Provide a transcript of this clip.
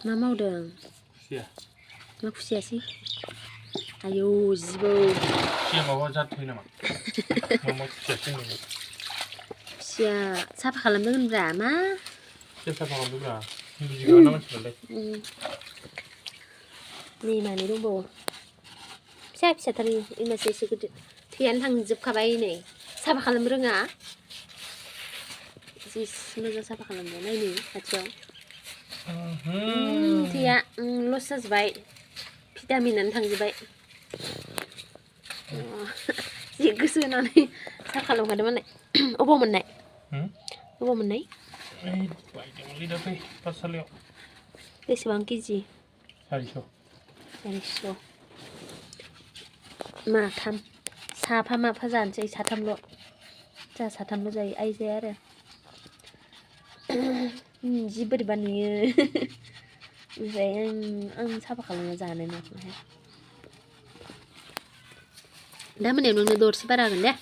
मा मावदों? खुसिया। मा खुसियासै? आयौ जिबौ। खुसिया माबा जाथों नामा? मा खुसियासो होनो? खुसिया साफा खालामदों होनब्रा मा? खुसिया साफा खालामदोंब्रा बुजिबाङा ना मानसिफ्रालाय। नै मानै दंबावो फिसा फिसाथार इमासे एसे गिदिर थैयानो थांजोबखाबाय नै साफा खालामनो रोङा जि मोजां साफा खालामनो नायनो खाथियाव थैया लस जाजोब्बाय भिटामिनानो थांजोब्बाय जि गोसो होनानै साफा खालामखादोंमोन अबाव मोननाय अबाव मोननाय बायदोंलै दाख्लै पाठसालायाव बेसेबां केजि 400 माथाम साफा माफा जानोसै साथामल' जोंहा साथामल' जायो आइ जाया आरो जि बोरैबा नुयो ओमफ्राय आं साफा खालामना जानाय नाखौहाय दा मोनायाव नोंनो दरसे बारा होगोन दे